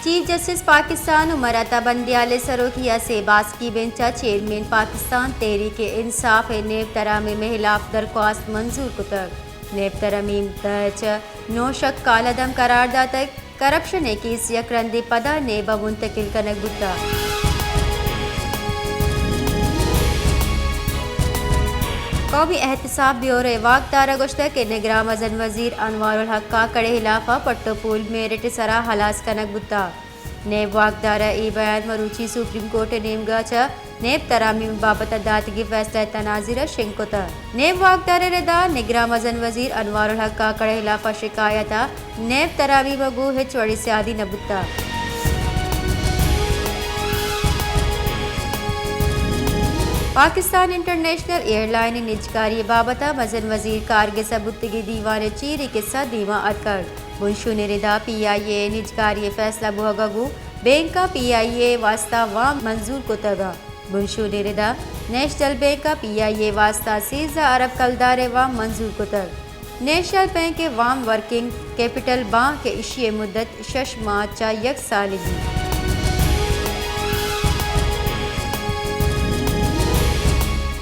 Chief justice Pakistan عمر عطا بندیال ءِ سروکی ءَ سے باسکی بنچ ءَ چیئرمین پاکستان تحریک انصاف ءِ نیب ترامیم ءِ ہلاف درخواست منظور کتگ۔ نیب ترامیم دہ ءَ چہ نو شک کالعدم قرار داتگ۔ کرپشن ءِ کیس یک رندے پدا نیب ءَ منتقل کنگ بوتگ۔ قومی احتساب بیورو ءِ واکدار ءَ گوشتگ کہ نگراں مزن وزیر انوار الحق کاکڑ ءِ ہلاف ءَ پٹ ءُ پول میرٹ ءِ سرا ہلاس کنگ بوتگ۔ نیب واکدار ءِ اے بیان مروچی سپریم کورٹ ءِ نیمگ ءَ چہ نیب ترامیم ءِ بابت ءَ داتگیں فیصلہ ءِ تناظر ءَ شنگ کتگ۔ نیب واکدار ءِ ردا نگراں مزن وزیر انوار الحق کاکڑ ءِ ہلاف ءَ شکایت ءَ نیب ترامیم ءَ گوں ہچ وڑیں سیادی نہ بوتگ۔ پاکستان انٹرنیشنل ایئرلائن ءِ نجکاری ءِ بابت ءَ مزن وزیر کارگس ءَ بوتگیں دیوان ءِ چیریں کسہ دیما اتکگ۔ بنشون ءِ ردا پی آئی اے ءِ نجکاری ءِ فیصلہ بوہگ ءَ گوں بینک ءَ پی آئی اے ءِ واستہ وام منظور کتگ۔ بنشون ءِ ردا نیشنل بینک ءَ پی آئی اے ءِ واستہ سیزدہ ارب کلدار ءِ وام منظور کتگ۔ نیشنل بینک ءِ وام ورکنگ کیپٹل باں کہ ایشی ءِ مدت شش ماہ چہ یک سالے بیت۔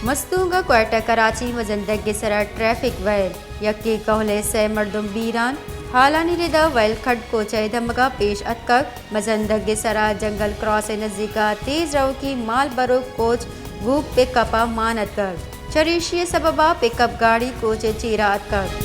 مستونگ ءَ کوئٹہ کراچی مزن دگ ءِ سرا ٹریفک ویل۔ یکیں کہول ءِ سئے مردم بیران۔ ہالانی ردا ویل کھڈ کوچہ ءِ دمگ ءَ پیش اتکگ۔ مزن دگ ءِ سرا جنگل کراس ءِ نزیک ءَ تیز روکی مال بروک کوچ گوں پک اپ ءَ مان اتکگ۔ چریشی ءِ سبب ءَ پک اپ گاڑی کوچ ءِ چیرا اتکگ۔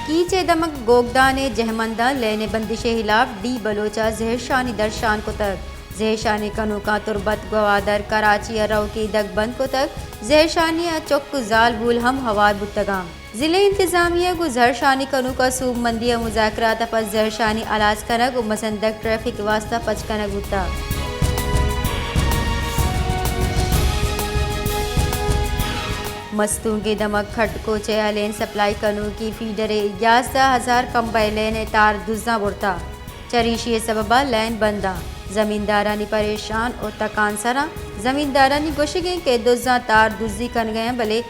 کیچ ءِ دمگ گوگدان ءِ جہمنداں لین ءِ بندش ءِ ہلاف ڈی بلوچ ءَ زہرشانی درشان کتگ۔ زہرشانی کنوکاں تربت، گوادر، کراچی ءَ روکی دگ بند کتگ۔ زہرشانی ءَ چک ءُ زالبول ہم ہوار بوتگاں۔ ضلعی انتظامیہ گوں زہرشانی کنوکاں سوبمندی ءِ مذاکرات ءَ پد زہرشانی ہلاس کنگ ءُ مزن دگ ٹریفک ءِ واستہ پچ کنگ بوتگ۔ مستونگ ءِ دمگ کھڈ کوچہ ءَ لین سپلائی کنوکیں فیڈر ءِ یازدہ ہزار کمبہ ءِ لین ءِ تار دزاں برتگ۔ چریشی ءِ سبب ءَ لین بند اَنت۔ زمیندارانی پریشان ءُ تکانسراں۔ زمیندارانی گوشگ اِنت کہ دزاں تار دزی کنگ ءَ اَنت، بلے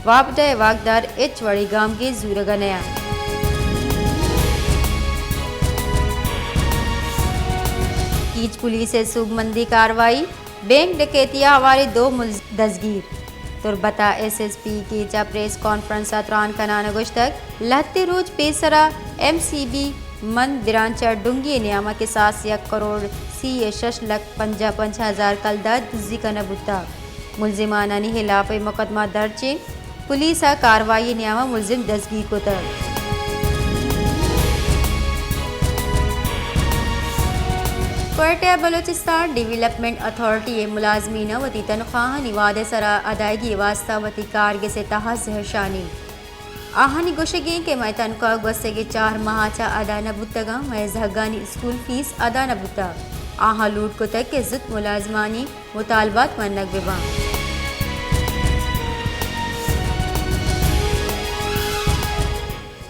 واپڈا ءِ واکدار ہچ وڑیں گامگیج زورگ ءَ نہ اَنت۔ کیچ پولیس ءِ سوبمندی کاروائی، بینک ڈکیتی ءَ ہواریں دو ملزم دزگیر۔ تربت ءَ ایس ایس پی کیچ ءَ پریس کانفرنس ءَ تران کنان ءَ گوشتگ، لہتے روچ پیسرا ایم سی بی مند برانچ ءَ ڈنگی ءِ نیام ءَ کساس یک کروڑ سی ءُ شش لکھ پنجاہ پنچ ہزار کلدار دزی کنگ بوتگ۔ ملزمانانی ہلاپ ءَ مقدمہ درج اِنت۔ پولیس ءَ کاروائی ءِ نیام ءَ ملزم دزگیر کتگ۔ کوئٹہ ءَ بلوچستان ڈیولپمنٹ اتھارٹی ءِ ملازمین ءَ وتی تنخواہانی وہد ءِ سرا ادائیگی ءِ واستہ وتی کارگس ءِ تہا زہرشانی۔ آہانی گوشگ اِنت کہ مئے تنخواہ گوستگیں چار ماہ ءَ چہ ادا نہ بوتگ اَنت، مئے زہگانی اسکول فیس ادا نہ بوتگ۔ آہاں لوٹ کتگ کہ زوت ملازمانی مطالبات منگ بہ بنت۔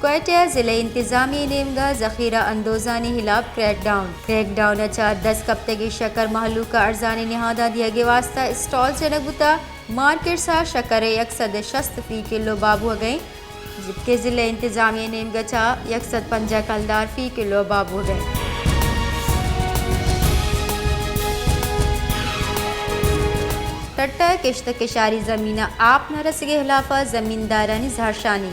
کوئٹہ ءَ ضلعی انتظامیہ ءِ نیمگ ءَ ذخیرہ اندوزانی ہلاپ کریک ڈاؤن۔ کریک ڈاؤن ءَ چہ دست کپتگیں شکر مہلوک ءَ ارزانیں نہاداں دیگ ءِ واستہ اسٹال جنگ بوتگ۔ مارکیٹس ءَ شکر ءِ یک سد ءُ شست فی کلو بہا بوہگ ءَ اِنت، جبکہ ضلعی انتظامیہ ءِ نیمگ ءَ چہ یک سد پنجاہ کلدار فی کلو بہا بوہگ ءَ اِنت۔ ٹٹہ ءَ کشت ءُ کشاری زمین ءَ آپ نہ رسگ ءِ ہلاپ ءَ زمیندارانی زہرشانی۔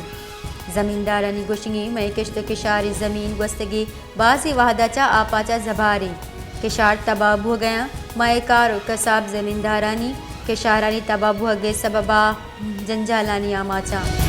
زمیندارانی گوشگ اِنت، مئے کشت ءُ کشاری زمین گوستگیں بازیں وہد ءَ چہ آپ ءَ چہ زبہر اِنت۔ کشار تباہ بوہگ ءَ اَنت۔ مئے کار ءُ کساب زمیندارانی کشارانی تباہ بوہگ ءِ سبب ءَ جنجالانی آماچ اَنت۔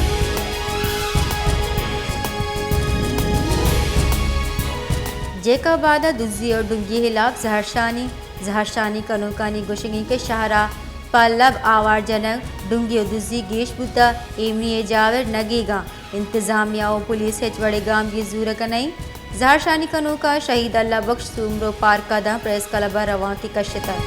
جیکب آباد ءَ دزی ءُ ڈنگی ءِ ہلاپ زہرشانی۔ زہرشانی کنوکانی گوشگ اِنت کہ شہر ءَ پہ لب آوار جنگ، ڈنگی ءُ دزی گیش بوتگ، ایمنی ءِ جاور نگیگ اَنت۔ انتظامیہ ءُ پولیس ہچ وڑیں گامگیج زورگ ءَ نہ اِنت۔ زہرشانی کنوکاں شہید اللہ بخش سومرو پارک ءَ داں پریس کلب ءَ روانکے کشتگ۔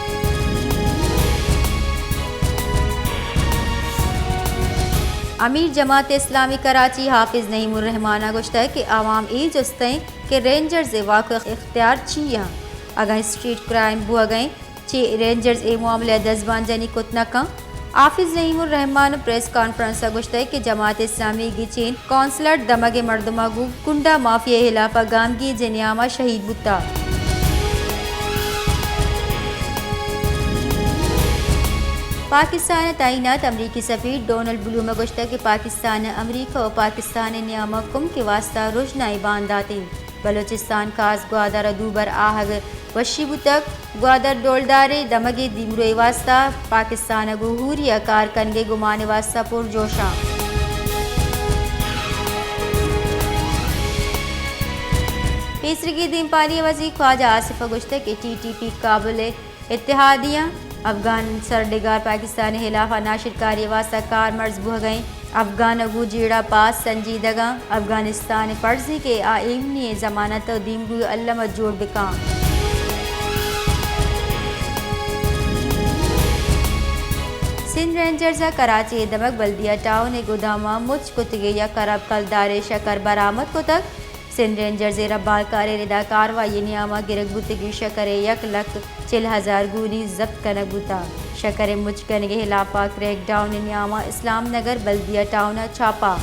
امیر جماعت اسلامی کراچی حافظ نعیم الرحمان ءَ گوشتگ کہ عوام اے جست ءَ اِنت کہ رینجرز ءِ واک ءُ اختیار چی اَنت؟ اگاں اسٹریٹ کرائم بوہگ ءَ اِنت، چے رینجرز اے معاملہ ءَ دزبان جنی کت نہ کنت؟ حافظ رحیم الرحمان پریس کانفرنس ءَ گوشتگ کہ جماعت اسلامی گچین قونصلر دمگ ءِ مردماں گوں کنڈا مافیا ءِ ہلاف ءَ گامگیج ءِ نیام ءَ شہید بوتگ۔ پاکستان ءِ تعینات امریکی سفیر ڈونلڈ بلوم ءَ گوشتگ کہ پاکستان ءَ امریکہ ءُ پاکستان ءِ نیام ءَ کمک ءِ واستہ رژنائیں باندات انت۔ بلوچستان کاس گوادر ءَ دوبر آہگ وشی بوتگ۔ گوادر ڈولدارے دمگ ءِ دیمروئی ءِ واستہ پاکستان ءَ گوں ہوری ءَ کار کنگ ءِ گمان ءِ واستہ پرجوش آں۔ پیسریگیں دیمپانی ءِ وزیر خواجہ آصف ءَ گوشتگ کہ ٹی ٹی پی قابل اتحادی آں۔ افغان سرڈگار پاکستان ءِ ہلاف ءَ ناشرکاری ءِ واستہ کارمرز بوہگ ءَ انت۔ افغان ءَ گوں جیڑہ پاس سنجیدگ آں۔ افغانستان ءِ فرض انت کہ آ ایمنی ءِ ضمانت ءُ دیمروئی ءِ الم ءَ جوڑ بہ کن۔ سندھ رینجرز ءَ کراچی ءِ دمگ بلدیہ ٹاؤن ءِ گودام ءَ مچ کتگیں یک ارب کلدارے شکر برآمد کتگ۔ سندھ رینجرز ءِ ربالکار ءِ ردا کاروائی ءِ نیام ءَ گرگ بوتگیں شکر ءِ یک لکھ چل ہزار گونی ضبط کنگ بوتگ۔ شکر ءِ مچ کنگ ءِ ہلاف ءَ کریک ڈاؤن ءِ نیام ءَ اسلام نگر بلدیہ ٹاؤن ءَ چھاپہ۔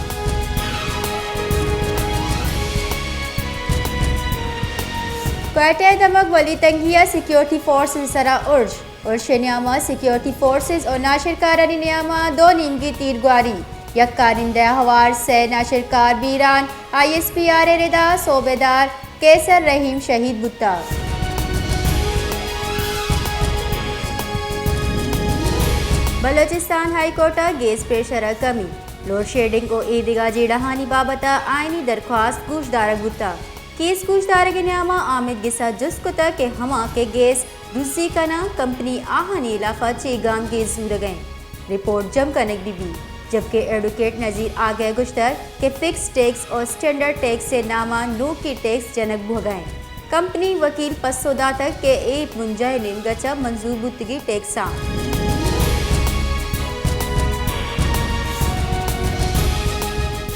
کوئٹہ ءِ دمگ ولی تنگی ءَ سیکیورٹی فورسز ءِ سرا ارش۔ ارش ءِ نیام ءَ سیکیورٹی فورسز ءُ ناشرکارانی نیام ءَ دو نیمگی تیرگواری۔ یک کارندہ ءِ ہوار سئے ناشرکار بیران۔ آئی ایس پی آر ءِ ردا صوبیدار قیصر رحیم شہید بوتگ۔ بلوچستان ہائی کورٹ ءَ گیس پریشر ءَ کمی۔ لوڈ شیڈنگ ءُ اے دگہ جیڑہانی بابت ءَ آئینی درخواست گوشدارگ بوتگ۔ کیس گوشدارگ ءِ نیام ءَ آمید گس ءَ جست کتگ کہ ہما کہ گیس دزی کناں، کمپنی آہانی ہلاف ءَ چے گامگیج زورگ ءَ انت، رپورٹ جم کنگ بہ بیت، جبکہ ایڈووکیٹ نذیر آگہ ءَ گوشتگ کہ فکسڈ ٹیکس ءُ اسٹینڈرڈ ٹیکس ءِ نام ءَ نوکیں ٹیکس جنگ بوہگ ءَ انت۔ کمپنی وکیل پسو داتگ کہ اے بنجاہی نیمگ ءَ چہ منظور بوتگیں ٹیکساں۔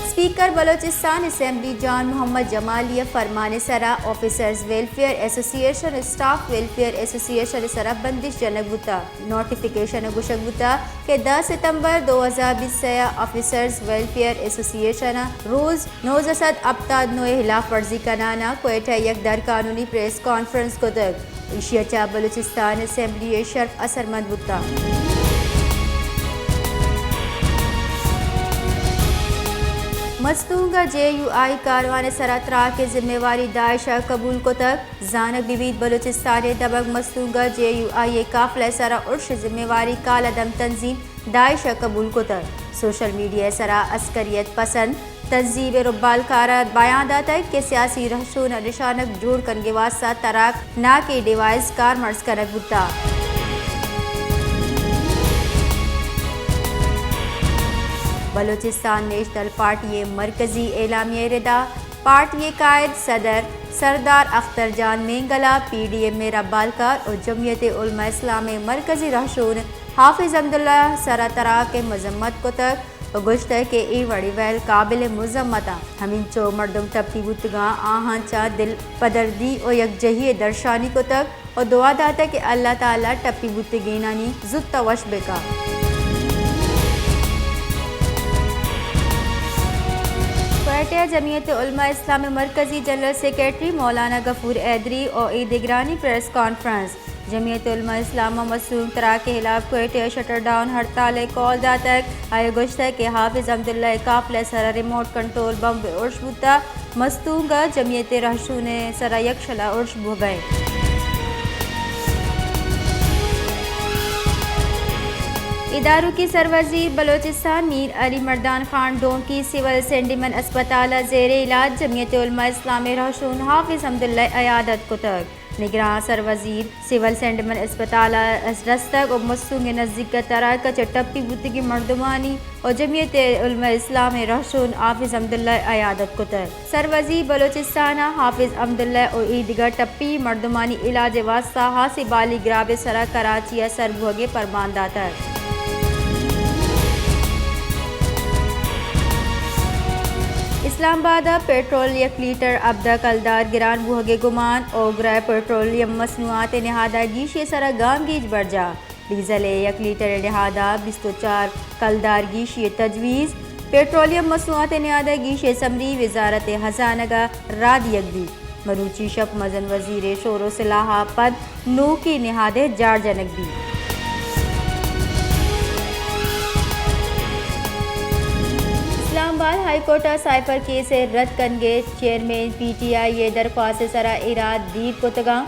اسپیکر بلوچستان اسمبلی جان محمد جمالی ءِ فرمان ءِ سرا آفیسرز ویلفیئر ایسوسی ایشن ءُ اسٹاف ویلفیئر ایسوسی ایشن ءِ سرا بندش جنگ بوتگ۔ نوٹیفکیشن ءَ گوشگ بوتگ کہ دہ ستمبر دو ہزار بیست ءَ آفیسرز ویلفیئر ایسوسی ایشن ءَ روز نوزدہ سد ہپتاد نو ءِ ہلاف ورزی کنان ءَ کوئٹہ ءَ یک درقانونی پریس کانفرنس کتگ۔ ایشی ءَ چہ بلوچستان اسمبلی ءِ شرپ اثرمند بوتگ۔ مستونگ ءَ جے یو آئی کاروان ءِ سرا تراک ءِ ذمہ واری داعش ءَ قبول کتگ۔ زانگ بہ بیت بلوچستان ءِ دمگ مستونگ ءَ جے یو آئی ءِ قافلہ ءِ سرا ارش ءِ ذمہ واری کالعدم تنظیم داعش ءَ قبول کتگ۔ سوشل میڈیا ءِ سرا عسکریت پسند تنظیم ءِ ربالکار ءَ بیان داتگ کہ سیاسی رہشون ءَ نشانگ جوڑ کنگ ءِ واستہ تراک ناکیں ڈیوائس کارمرز کنگ بوتگ۔ بلوچستان نیشنل پارٹی ءِ مرکزی اعلامیہ ءِ ردا پارٹی ءِ قائد صدر سردار اختر جان مینگل ءَ پی ڈی ایم ءِ ربالکار ءُ جمعیت علماء اسلام ءِ مرکزی رہشون حافظ حمداللہ ءِ سرا تراک ءِ مذمت کتگ ءُ گوشتگ کہ اے وڑیں ویل قابل مذمت انت۔ ہمینچو مردم ٹپی بوتگاں، آہاں چہ دل پدردی ءُ یکجہی ءِ درشانی کتگ ءُ دعا داتگ کہ اللہ تعالی ٹپی بوتگینانی زوت ءَ وش بہ کنت۔ کوئٹہ ءَ جمعیت علماء اسلام ءِ مرکزی جنرل سیکرٹری مولانا غفور حیدری ءُ ایدگرانی پریس کانفرنس۔ جمعیت علماء اسلام ءَ مستونگ تراک ءِ ہلاف کوئٹہ ءَ شٹر ڈاؤن ہڑتال ءِ کال داتگ۔ آئی ءَ گوشتگ کہ حافظ حمداللہ ءِ قافلہ ءِ سرا ریموٹ کنٹرول بمب ءِ ارش بوتگ۔ مستونگ ءَ جمعیت ءِ رہشون ءِ سرا یکشل ءَ ارش بوگ ءَ انت۔ ادارکی سروزیر بلوچستان میر علی مردان خان ڈونکی سول سینڈیمن اسپتال ءَ زیر علاج۔ جمعیت علماء اسلام ءِ رہشون حافظ حمداللہ ءِ عیادت کتگ۔ نگراں سروزیر سول سینڈمن اسپتال ءَ رستگ ءُ مستونگ ءِ نزیک ءَ تراک ءَ چہ ٹپی بوتگیں مردمانی ءُ جمعیت علماء اسلام ءِ رہشون حافظ حمداللہ ءِ عیادت کتگ۔ سروزیر بلوچستان ءَ حافظ حمداللہ ءُ اے دگہ ٹپی مردمانی علاج ءِ واستہ ہاسیں بالی گراب ءِ سرا کراچی ءَ سر بوگ ءِ پرمان داتگ۔ اسلام آباد ءَ پٹرول یک لیٹر ہبدہ کلدار گران بوہگ ءِ گمان، اوگرا ءِ پٹرولیم مصنوعات ءِ نہاد ءَ گیشی ءِ سرا گامگیج برجاہ۔ ڈیزل ءِ یک لیٹر ءِ نہاد ءَ بیست ءُ چار کلدار گیشی ءِ تجویز، پیٹرولیم مصنوعات ءِ نہاد ءَ گیش ءِ سمری وزارت خزانگ ءَ راہ دیگ بیت۔ مروچی شپ مزن وزیر ءِ شور ءُ سلاہ ءَ پد نوکیں نہادے جاڑ جنگ بیت۔ اسلام آباد ہائی کورٹ ءَ سائفر کیس ءِ رد کنگ ءِ چیئرمین پی ٹی آئی ءِ درخواست ءِ سرا ایراد دیر کتگاں۔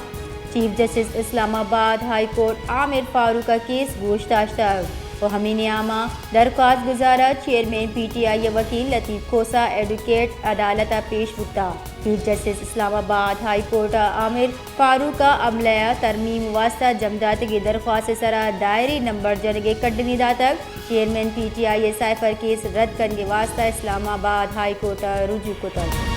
چیف جسٹس اسلام آباد ہائی کورٹ عامر فاروق ءَ کیس گوش داشتگ ءُ ہمے نیام ءَ درخواست گزار ءَ چیئرمین پی ٹی آئی ءِ وکیل لطیف کھوسہ ایڈوکیٹ عدالت ءَ پیش بوتگ۔ چیف جسٹس اسلام آباد ہائی کورٹ ءَ عامر فاروق ءَ عملہ ءِ ترمیم ءِ واستہ جم داتگیں درخواست ءِ سرا دائریں نمبر جنگ ءِ کڈنی داتگ۔ چیئرمین پی ٹی آئی ءِ سائفر کیس رد کنگ ءِ واستہ اسلام آباد ہائی کورٹ ءَ رجوع کتگ۔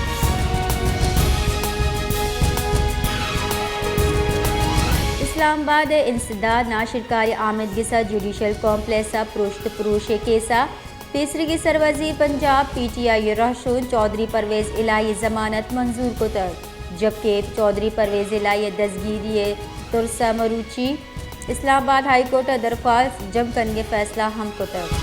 اسلام آباد ءِ انسداد ناشرکاری آمید گس ءَ جوڈیشل کمپلیکس ءَ پروشت پروش ءِ کیس ءَ پیسریگیں سروزیر پنجاب پی ٹی آئی ءِ رہشون چوہدری پرویز الہی ءِ ضمانت منظور کتگ، جبکہ چوہدری پرویز الہی ءِ دزگیری ءِ ترس ءَ مروچی اسلام آباد ہائی کورٹ ءَ درخواست جم کنگ ءِ فیصلہ ہم کتگ۔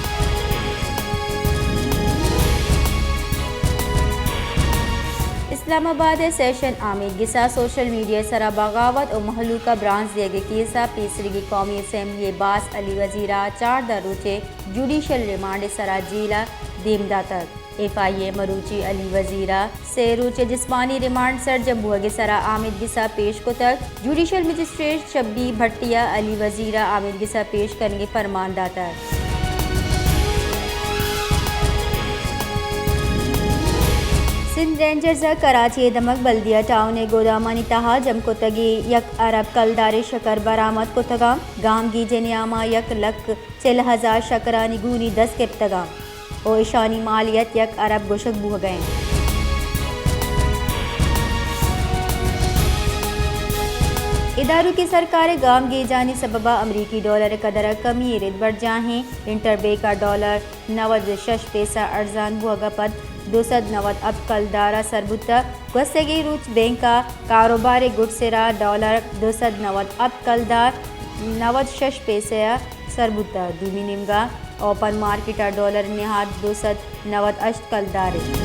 اسلام آباد ءِ سیشن آمید گس ءَ سوشل میڈیا ءِ سرا بغاوت ءُ مہلوک ءَ برانز دیگ ءِ کیس ءَ پیسریگیں قومی اسمبلی ءِ باس علی وزیر ءَ چاردہ روچ ءِ جوڈیشل ریمانڈ ءِ سرا جیل ءَ دیم داتگ۔ ایف آئی اے مروچی علی وزیر ءَ سے روچ ءِ جسمانی ریمانڈ سرجم بوہگ ءِ سرا آمید گس ءَ پیش کتگ۔ جوڈیشل مجسٹریٹ شبیر بھٹی ءَ علی وزیر ءَ آمید گس ءَ پیش کنگ ءِ پرمان داتگ۔ سندھ رینجرز ءَ کراچی ءِ دمگ بلدیہ ٹاؤن ءِ گودامانی تہا جم کتگیں یک ارب کلدار ءِ شکر برآمد کتگ ءُ گامگیج ءِ نیام ءَ یک لکھ چل ہزار شکرانی گونی دست گپتگ ءُ ایشانی مالیت یک ارب گوشگ بوہگ ءَ انت۔ ادارکی سرکار ءِ گامگیجانی سبب ءَ امریکی ڈالر ءِ قدر ءَ کمی ءِ رد برجاہ انت۔ انٹر بینک ءَ ڈالر نود ءُ شش پیسہ ارزان بوہگ ءَ پد دو سد نود ہپت کلدار ءَ سر بوتگ۔ گوستگیں روچ بینک ءَ کاروبار ءِ گڈ سرا ڈالر دو سد نود ہپت کلدار نود شش پیسہ ءَ سر بوتگ۔ دومی نیمگ ءَ اوپن مارکیٹ ءَ ڈالر ءِ نہاد دو سد نود ہشت کلدار انت۔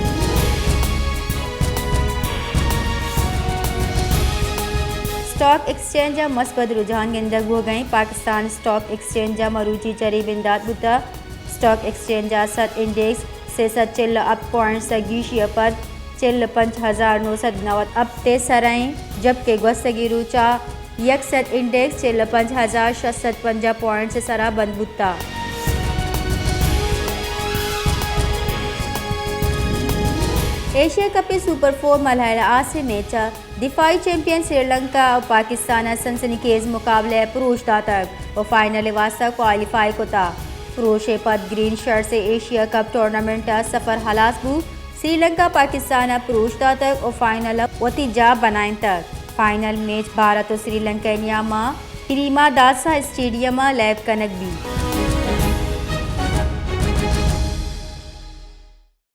اسٹاک ایکسچینج ءَ مثبت رجحان گندگ بوہگ ءَ انت۔ پاکستان اسٹاک ایکسچینج ءَ مروچی چرے بندات بوتگ۔ اسٹاک ایکسچینج ءَ سدھ انڈیکس سے سد چل ءُ ہپت پوائنٹس ءِ گیشی ءَ پد چل ءُ پنچ ہزار نو سد نود ہپت ءِ سرا انت، جبکہ گوستگیں روچ ءَ یک سدھ انڈیکس چل ءُ پنچ ہزار شش سد پنجاہ پوائنٹس ءِ سرا بند بوتگ۔ ایشیا کپ ءِ سپر فور مرحلہ ءِ آسریں میچ ءَ دفاعی چیمپئن سری لنکا ءُ پاکستان ءَ سنسنی خیز مقابلہ ءَ پروش داتگ ءُ فائنل ءِ واستہ کوالیفائی کتگ۔ پروش ءَ پد گرین شرٹس ءِ ایشیا کپ ٹورنامنٹ ءِ سفر ہلاس بوت۔ سری لنکا ءَ پاکستان ءَ پروش داتگ ءُ فائنل ءَ وتی جاہ بنائینتگ۔ فائنل میچ بھارت ءُ سری لنکا ءِ نیام ءَ کریما داسا اسٹیڈیم ءَ لیب کنگ بیت۔